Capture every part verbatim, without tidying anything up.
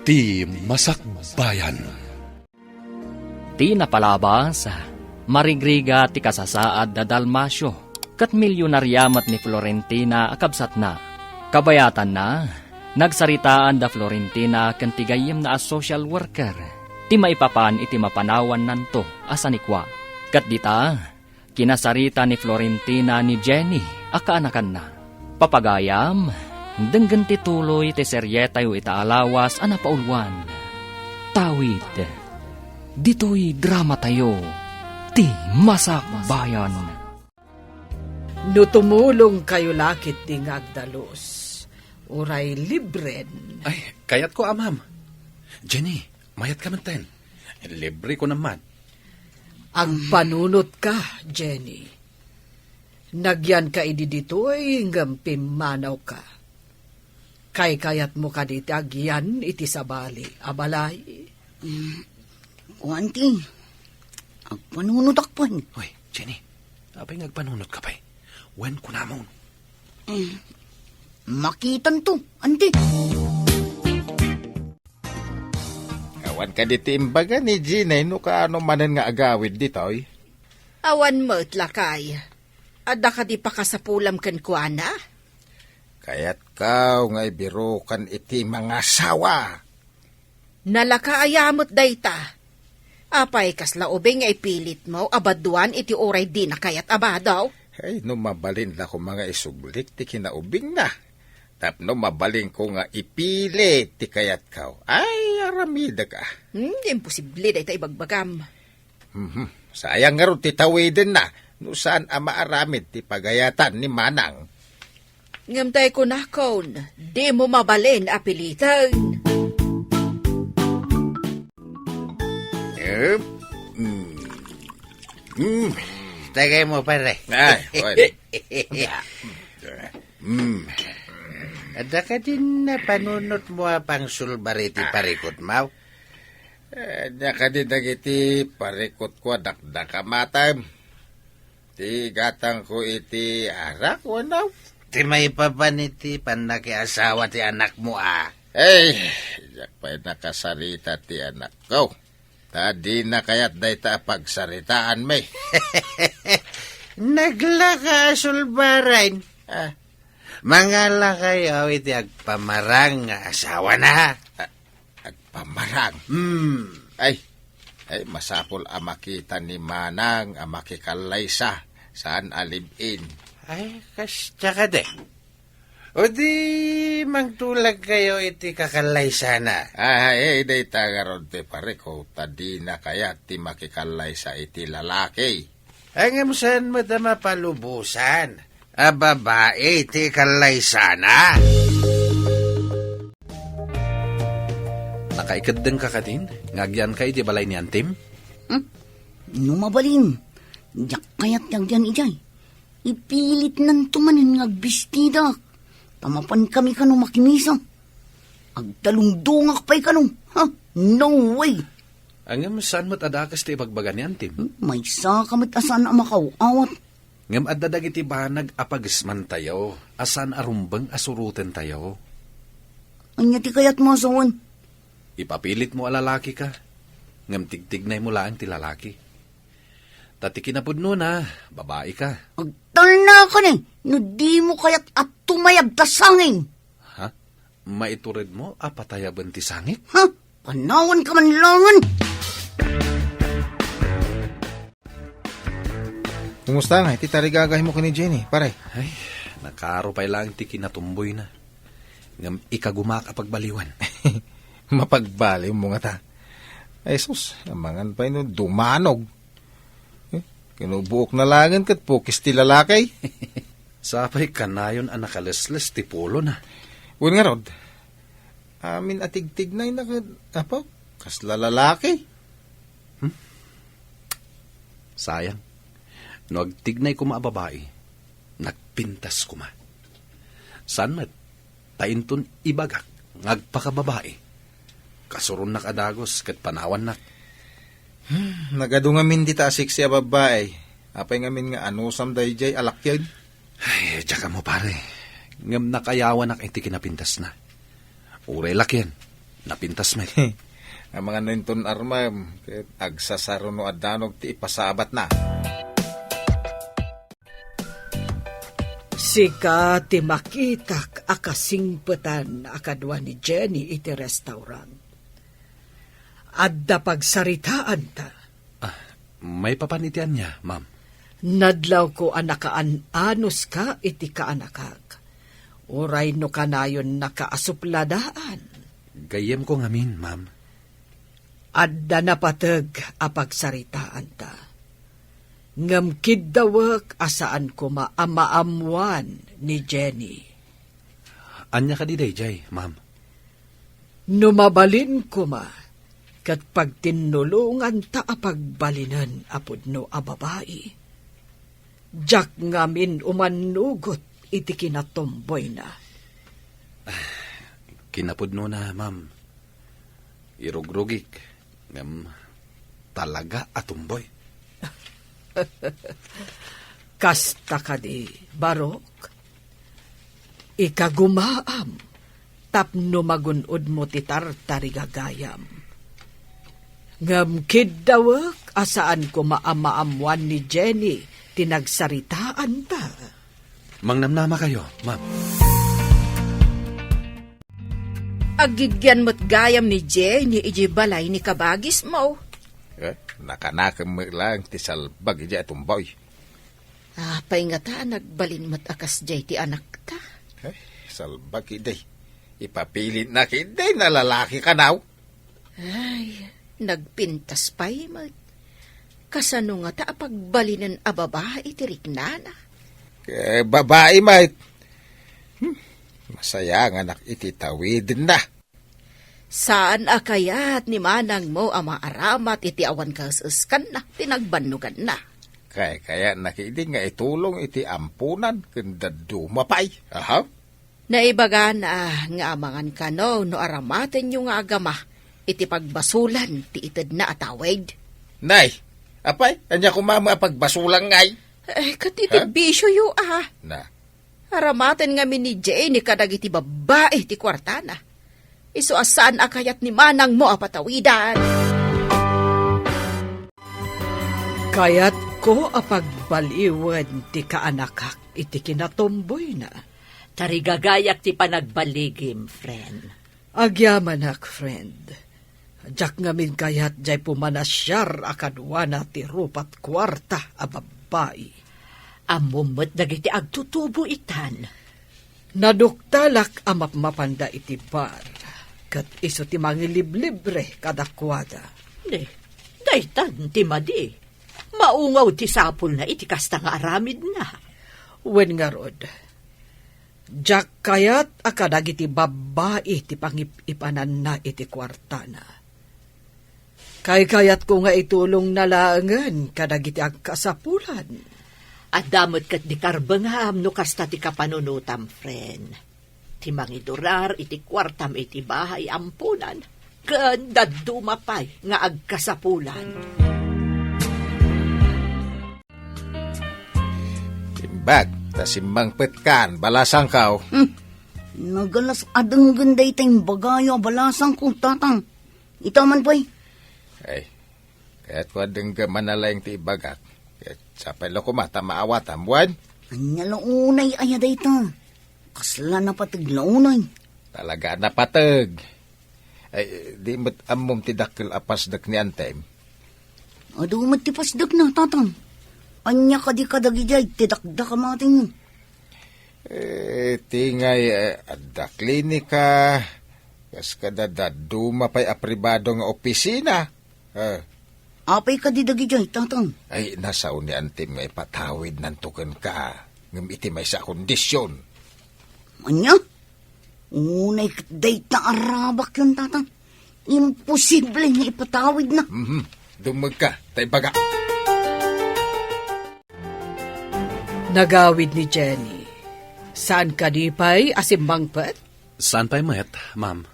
Ti Masakbayan. Ti napalabas, marigrigat ti kasasaad da Dalmacio, ket milionaria met ni Florentina a kabsatna. Kabayatanna, nagsaritaan da Florentina ken ti gayyemna a social worker ti maipapan iti mapanawannanto a sanikua. Ket dita, kinasarita ni Florentina ni Jenny a kaanakanna. Papagayam, denggen ti tuloy ti serietayo ita a lawas a napauluan. Tawid, ditoy dramatayo, Ti Masakbayan. No tumulongkayo la ketdi nga agdalus, uray libren. Ay, kayatko, Amam. Jenny, mayat ka man ten. Libre ko naman. Agpanunotka, Jenny. Nagyanka idi ditoy ngem pimmanawka. Kaykayatmo kadi ti agyan iti sabali a balay? Mm, o, Auntie, agpanunotak pay. Hoy, Jenny, apay nga agpanunotka pay? Wen kunamon. Mm, makitanto, Auntie. Awan kadi ti imbaga ni Jenny no kaano manen nga agawid ditoy? Awan met, lakay. Adda kadi pakasapulam kenkuana? Kayatko nga ibirukan iti mangasawa. Nalaka aya met dayta. Apay, kasla ubing nga ipilitmo a baduan iti uray dina kayat a bado? Ay, no mabalin la koma nga isublik ti kinaubingna. Tapno mabalinko nga ipilit ti kayatko. Ay, aramidek a. Hmm, imposible dayta ibagbagam. Mhm. Sayang ngarud ti tawidenna no saan a maaramid ti pagayatan ni Manang. Ngem tay kunakon, dimo mabalin a piliten. Em, mm. Mm. Tagay mo, pare. Ay, pare. Mm. Adda kadin napanunotmo a pangsulbar iti parikutmo? Eh, ania kadi dagiti parikutko a dakdakam, atem? Ti gatangko iti arak, wenno? Ti maipapan iti pannakiasawa ti anakmo, a? Ay, diak pay nakasarita ti anakko. Ta dina kayat dayta a pagsaritaanmi. Naglaka a sulbaren. Ah. Mangalakayo iti agpamarang nga asawana. Ah, agpamarang? Hmm. Ay, ay, masapul a makita ni Manang a makikallaysa, saan a live-in. Ay, kasta kadi. O di, mangtulagkayo iti kakallaysana. Ay, dayta ngarud ti parikut, ta dina kayat ti makikallaysa iti lalaki. Ngem saan met a mapalubosan a babai ti kallaysana? Nakaikeddengka kadin nga agyanka iti balay ni Antim? Hmm? No mabalin, diak kayat ti agyan idiay. Ipilitnanto manen nga agbistidak. Ta mapankami kano makimisa. Agdalungdongak pay kano. Ha? No way! Ngem saan met a dakes ti ibagbaga ni Antim? Hmm? Maysaka met a saan a makaw-awat. Ngem adda dagiti banag a pagesmantayo a saan a rumbeng a surotentayo. Ania ti kayatmo a sawen? Ipapilitmo a lalakika, ngem tigtignaymo laeng ti lalaki. Ta ti kinapudnona, babaika. Agtalnakani, no dimo kayat a tumayab ta sangin. Ha? Maituredmo a patayaben ti sangik? Ha? Panawanka man langen! Kumusta nga iti tarigagaymo ken ni Jenny, pare? Ay, nakaro pay laeng ti kinatumboyna. Ngem ikagumak a pagbaliwan. Mapagbaliwmo ngata. Ay sus, amangan pay no dumanog. Eh, kinubuokna laengen ket pukis ti lalaki. Sapay kanayon a nakalesles ti pulona. Wen ngarud, amin a tigtignayna ket, apo, kasla lalaki. Hmm? Sayang. No agtignay koma a babai, nagpintas koma. Saan met, ta inton ibagak nga agpakababai, kasuronnak a dagus ket panawannak. Hmm, nagadu ngamin dita a sexy a babbai. Apay ngamin nga anusam daydiay a lakian? Ay, diak ammo, pare. Ngem nakayawanak iti kinapintasna. Uray lakian, Napintas met. Amangan no inton armem, ket agsasaro no addanog ti ipasabatna. Sika ti makitak a kasingpetan a kadua ni Jenny iti restaurant. Adda pagsaritaanta. Ah, maipapan iti ania, ma'am? Nadlawko a nakaan-anuska iti kaanakak. Uray no kanayonnaka a supladaan. Gayyemko ngamin, ma'am. Adda napateg a pagsaritaanta. Ngem kiddawek a saan koma a maammoan ni Jenny. Ania kadi daydiay, ma'am? No mabalin koma, ket pagtinnulonganta a pagbalinen a pudno a babai. Diak ngamin umannugot iti kinatomboyna. Kinapudnona, ma'am. Irugrugik, ngem talaga a tomboy. Kasta kadi, Barok? Ikagumaam tapno magun-odmo ti tartarigagayam. Ngem kiddawek a saan koma a maammoan ni Jenny ti nagsaritaanta. Mangnamnamakayo, ma'am. Aggigyan met gayam ni Jenny idiay balay ni kabagismo. Eh, nakanakem met laeng ti salbag idiay a tomboy. Apay ngata a nagbalin met a kasdiay ti anakta? Ay, salbag idi. Ipapilitna idi na lalaki kanaw. Ay, nagpintas pay met. Kasano ngata a pagbalinen a babai ti riknana? Eh, babai met. Hmm, masayanganak iti tawidenna. Saan a kayat ni manangmo a maaramat iti awan kaes-eskanna ti nagbannoganna? Kaykayatna ketdi nga itulong iti amponan ken dadduma pay. Aha. Naibagana nga amangan kano no aramatenyo nga agama iti pagbasolan ti itedna a tawid. Nay, apay, ania koma met a pagbasolan ngay? Eh, ket iti Ha? bisioyo, ah. Na. Aramaten ngamin ni Jenny kadagiti babbai ti kuartana. Isu a saan a kayat ni manangmo a patawidan. Kayatko a pagbaliwen ti kaanakak iti kinatomboyna. Tarigagayak ti panagbaligim, friend. Agyamanak, friend. Diak ngamin kayat diay pumanasiar a kaduana ti rupat kuarta a babbai. Ammom met dagiti agtutubo itan. Naduktalak a mapmapanda iti bar, ket isu ti mangiliblibre kadakuada. Ni, daytan ti madi. Maungaw ti sapulna iti kasta nga aramidna. Wen ngarud, diak kayat a kadagiti babbai ti pangip-ipananna iti kuartana. Kaykayatko nga itulongna laengen kadagiti agkasapulan. Adda met ket di karbengam no kasta ti kapanunotam, friend. Ti mangidurar iti kuartam iti bahay amponan, ken dadduma pay nga agkasapulan. Imbag, ta simmangpetkan, balasangko. Hmm. Nagalas a denggen dayta imbagayo a balasangko, tatang. Ita man pay. Ay, kayatko a denggem a nalaing ti ibagak. Ket sapay la koma ta maawatam, wen? Ania la unay aya dayta? Kasla napateg la unay? Talaga a napateg. Ay, di met ammom ti dakkel a pasdek ni antem? Adu met ti pasdekna, tatang. Ania kadi kadagidiay ti dakdak a matenyo? Eh, ti ngay, eh, adda klinika, kas kada dadduma pay a pribado nga opisina. Eh. Apay kadi dagidiay, tatang? Ay, nasao ni antem nga ipatawidnanto kenka, ngem iti maysa a kondisyon. Ania? Unay ket dayta a rabakyon, tatang. Imposible nga ipatawidna. Mhm. Dummegka, ta ibaga. Nagawid ni Jenny. Saan kadi pay a simmangpet? Saan pay met, ma'am.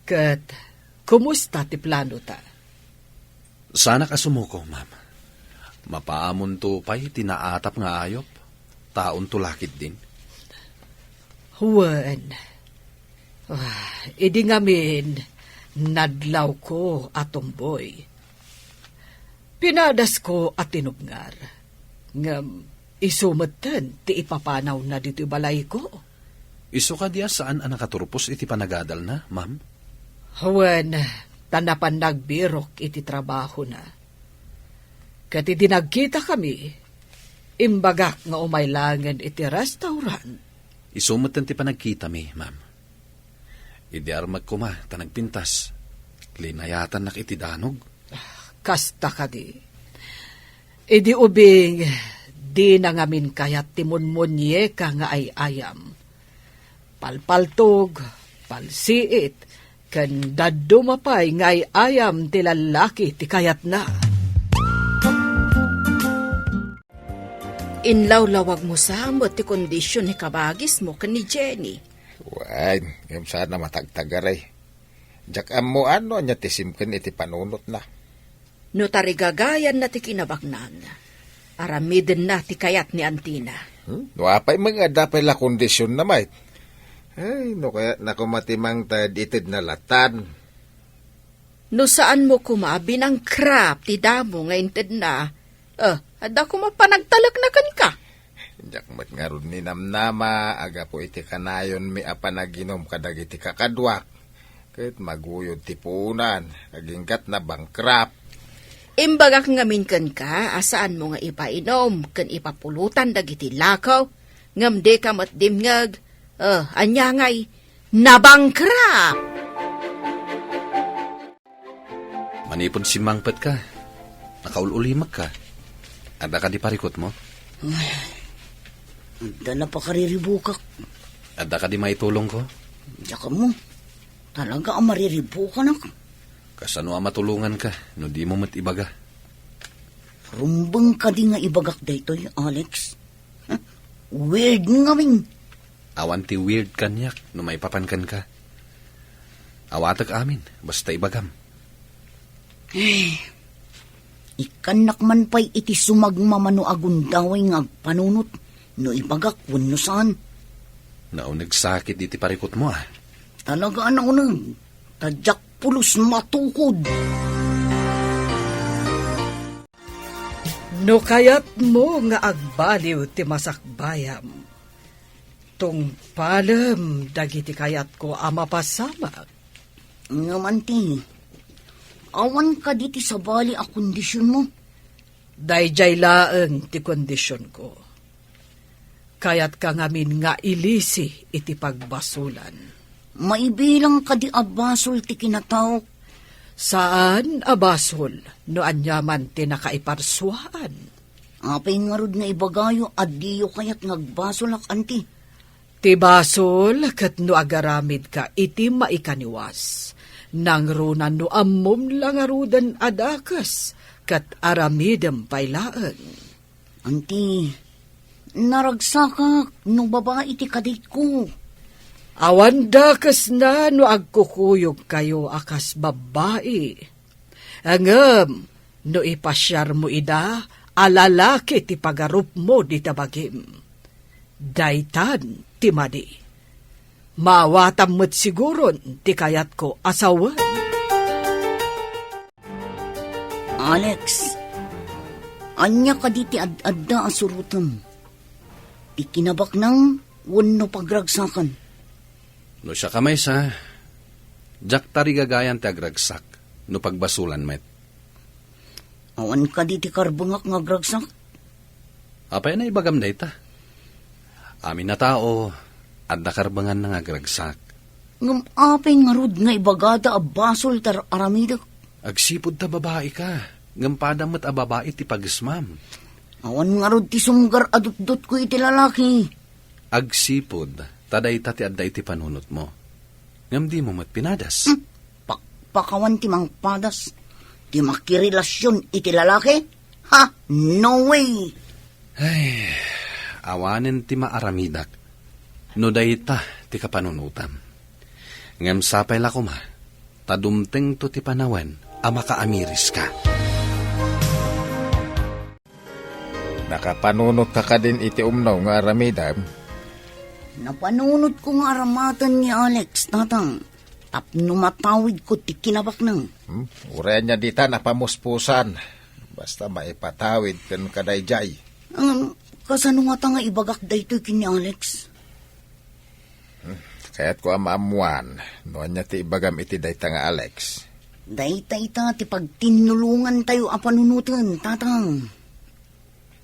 Ket, kumusta ti planota? Saanak a sumuko, ma'am. Mapaamonto pay ti naatap nga ayup. Taonto la ketdin. Wen. Ah, idi ngamin, Nadlawko a tumboy. Pinadasko a tinubngar. Ngem isu metten ti ipapanawna ditoy balayko. Isu kadi a saan a nakaturpos iti panagadalna, ma'am? Wen, ta napan nagbirok iti trabahona. Ket idi nagkitakami, imbagak nga umay laengen iti restaurant. Isu metten ti panagkitami, ma'am. Idi armek koma ta nagpintas, linayatannak iti danog. Kasta kadi. Idi ubing, dina ngamin kayat ti munmunyeka nga ay-ayam. Palpaltog, palsiit, ken dadduma pay nga ay-ayam ti lallaki ti kayatna. Inlawlawagmo sa met ti kondision ni kabagismo ken ni Jenny. Wen, ngem saan a matagtagaray. Diak ammoan no ania ti simken iti panunotna. No tarigagayanna ti kinabaknang, aramidenna ti kayat ni antina. Hmm? No apay met nga adda pay la kondisionna met. Ay, no kayatna koma ti mangted, itedna latan. No saanmo koma a binangkrap ti damo nga intedna, eh, adda koma panagtalekna kenka. Diak met ngarud ninamnama a gapu iti kanayonmi a panaginum kadagiti kakaduak, ket maguyod ti puonan, agingga't nabangkrap. Imbagak ngamin kenka a saanmo nga ipainum ken ipapulotan dagiti lakaw, ngem dika met dimngeg. Eh, ania ngay, nabangkrap! Manipud simmangpetka, nakaul-ulimekka. Adda kadi parikutmo? Ay, adda la pakariribukak. Adda kadi maitulongko? Diak ammo. Talaga a mariribukanak. Kasano a matulonganka no dimo met ibaga? Rumbeng kadi nga ibagak daytoy, Alex? Huh? Weird ngamin. Awan ti weird kaniak no maipapan kenka. Awatek amin, basta ibagam. Eh, ikkannak man pay iti sumagmamano a gundaway nga agpanunot no ibagak wenno saan. Naunegsakit iti parikutmo, ah. Talaga a nauneg, ta diak pulos matukod. No kayatmo nga agbaliw ti masakbayam, tungpalem dagiti kayatko a mapasamak. Ngem anti, awan kadi ti sabali a kondisionmo? Daydiay laeng ti kondisionko. Kayatka ngamin nga ilisi iti pagbasolan. Maibilang kadi a basol ti kinataok? Saan a basol no aniaman ti nakaiparsuaan. Apay ngarud nga ibagayo a diyo kayat nga agbasolak, anti? Ti basol ket no agaramidka iti maikaniwas, nangruna no ammom la ngaruden a dakes ket aramidem pay laeng. Anti, naragsakak no babai ti kaditko. Awan dakesna no agkukuyogkayo a kas babbai. Ngem no ipasiarmo ida a lalaki ti pagarupmo dita bagim, daytan ti madi. Maawatam met siguron ti kayatko a sawen. Alex, ania kadi ti ad-adda a surotem? Ti kinabaknang wenno pagragsakan? No siak a maysa, diak tarigagayan ti agragsak no pagbasolan met. Awan kadi ti karbengak nga agragsak? Apay a naibagam dayta? Amin a tao, adda karbenganna nga agragsak. Ngem apay ngarud nga ibagada a basol ti ar-aramidek? Agsipud ta babai ka, ngem padam met a babai ti pagesmam. Awan ngarud ti sumgar a dutdotko iti lalaki. Agsipud ta dayta ti adda iti panunotmo. Ngem dimo met pinadas. Hmm. Pakpakawan ti mangpadas ti makirelasion iti lalaki? Ha? No way! Ay, awanen ti maaramidak no dayta ti kapanunotam. Ngem sapay la koma ta dumtengto ti panawen a makaamiriska. Nakapanunotka kadin iti umno nga aramidem? Napanunotko nga aramaten ni Alex, Tatang. tapno matawidko ti kinabaknang. Hmm? Uray ania ditan a pamuspusan. Basta maipatawid ken kadaydiay. Ngem, kasano ngata nga ibagak daytoy ken ni Alex? Hmm, kayatko a maammuan no ania ti ibagam iti dayta nga Alex. Dayta ita ti pagtinnulongantayo a panunoten, Tatang.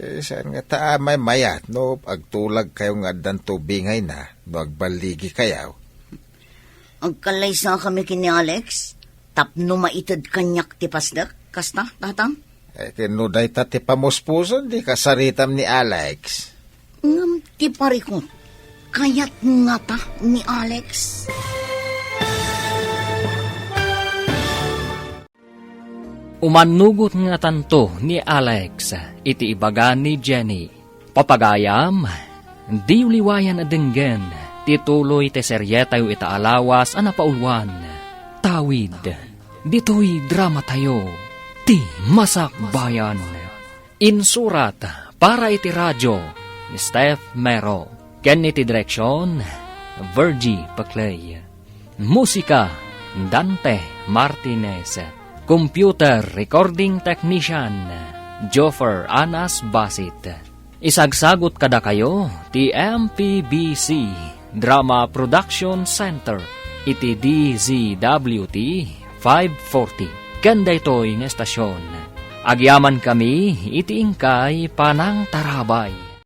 Eh, saan ngata a maymayat no agtulagkayo nga addan tubingayna no agballigikayo? Agkallaysakami ken ni Alex tapno maited kaniak ti pasdek, kasta, Tatang? Eh, ken no dayta ti pamuspusan, di kasaritam ni Alex. Ngem ti parikut, kayat ngata ni Alex? Umannugot ngatanto ni Alex iti ibaga ni Jenny. Papagayam, diyo liwayan a denggen ti tuloy ti serietayo ita a lawas a napauluan. Tawid, ditoy dramatayo, Ti Masakbayan. Insurat para iti radio ni Steph Mero ken iti direksion, Virgie Paclay. Musika, Dante Martinez. Computer recording technician, Joffer Anas Basit. Isagsagut kadakayo ti M P B C Drama Production Center iti D Z W T five forty. Ken daytoy nga estasion, agyamankami iti inkay panangtarabay.